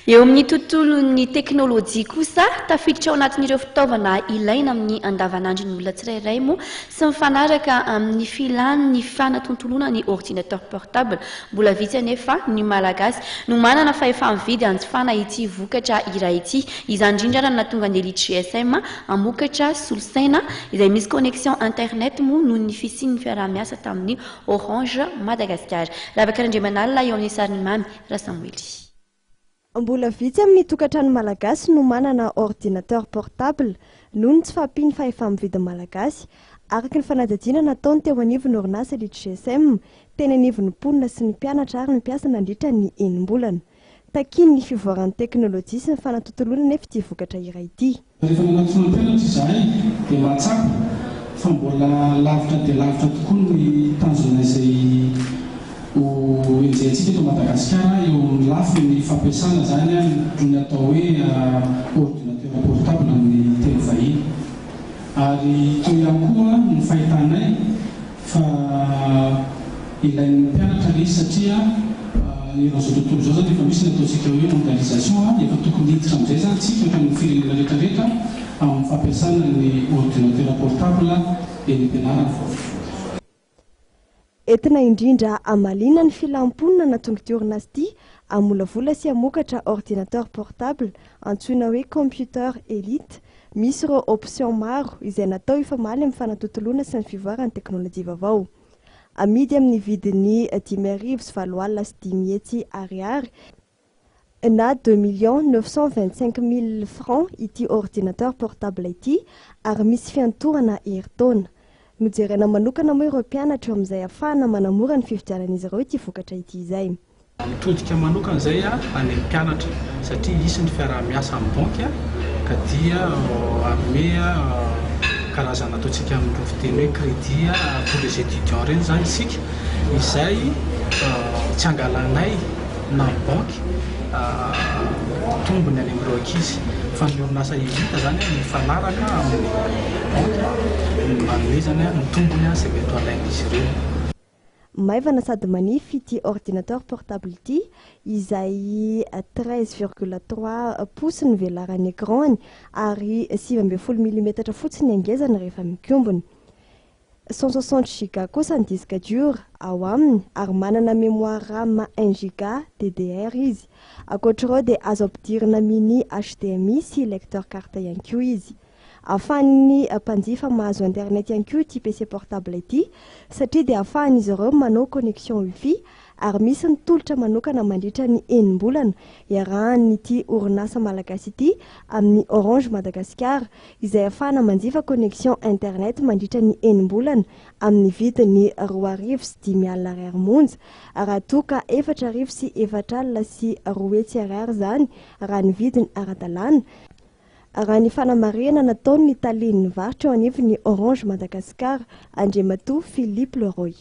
Eo amin'ny tontolon'ny teknolojia kosa, tafiditra ao anatin'ireo fitaovana ilaina amin'ny andavanandron'ny olona tsirairay moa sy mifanaraka amin'ny filan'ny fanatontoloana ny ordinateur portable. Mbola vitsy anefa ny Malagasy no manana fahefa-mividy hanjifana ity vokatra iray ity. Izany indrindra no nahatonga ny Elite GSM hamokatra solosaina izay misy connexion internet moa noho ny fisian'ny fiaraha-miasa tamin'ny Orange Madagascar. Ravaka Randriamanalina eo amin'ny sarin'i Mamy Rasamoely. Mbola vitsy amin'ny tokantrano malagasy no manana ordinateur portable noho ny tsy fahampian'ny fahefa-mividin'ny Malagasy, araka ny fanadihadiana nataony teo anivon'ny orinasa Elite GSM, teny anivon'ny mponina sy ny mpianatra ary ny mpiasa nandritra ny enim-bolana. Takian'ny fivoaran'ny teknolojia sy ny fanatontoloana anefa ity vokatra iray ity. Rehefa nanatona mpianatra izahay dia mahatsapa fa mbola lavitra dia lavitra tokoa ny tanjona izay ho enjehintsika eto Madagasikara eo amin'ny lafiny fampiasana izany ny atao hoe ordinateur portable amin'ny teny vahiny. Ary teo ihany koa ny fahitanay fa ilain'ny mpianatra ilay izy satria eran'izao tontolo izao izany efa misy ny ataontsika hoe mondialisation, efa tokony hiditra amin'izay izany isika ohatran'ny firenena rehetra rehetra amin'ny fampiasana ny ordinateur portable eny am-pianarana. Entina indrindra hamaliana ny filam-ponina nahatonga ity orinasa ity hamolavola sy hamokatra ordinateur portable antsoina hoe computer elite misy ireo option maro izay natao hifamaly amin'ny fanatontoloana sy ny fivoaran'ny teknolojia vaovao. Amidy amin'ny vidiny 585 500 ariary na 2 925 000 francs ity ordinateur portable ity ary misy fiantohana herintaona. Nojerena manokana moa ireo mpianatra eo amin'izay ahafahana manamora ny fividianan'izy ireo ity vokatra ity izay. Mitodika manokana izay any amin'ny mpianatra satria hisy ny fiaraha-miasa amin'ny banky ka dia hanome karazana ataontsika amin'ny fiteny hoe crédit pour les étudiants ireny izany isika, izay tsy angalanay na ny banky tombony any amin'ireo ankizy, fa ny orinasa Elite zany mifanaraka amin'ny banky manome zany ny tombony izay mety ho alain'izy ireo. Maivana sady manify ity ordinateur portable ity izay 13,3 pouces ny velaran'ny écran-ny ary 19 milimetatra fotsiny ny angezany rehefa mikombona. 160 giga kosa ny disque dur ao aminy ary manana mémoire RAM 1 giga DDR izy. Ankoatr'ireo dia azo ampidirina mini HDMI sy lecteur carte ihany koa izy. Ahafahan'ny mpanjifa mahazo internet ihany koa ity PC portable ity satria dia ahafahan'izy ireo manao connexion wifi ary misy ny tolotra manokana mandritra ny enim-bolana iarahan'ity orinasa malagasy ity amin'ny Orange Madagascar izay ahafahana manjifa connexion internet mandritra ny enim-bolana amin'ny vidiny 502 ariary monja raha toa ka 2 404 ariary izany raha ny vidiny ara-dalàna, raha ny fanamarihana nataony ny talen'ny varotra eo anivon'ny Orange Madagascar, Andriamatoa Philippe Leroy.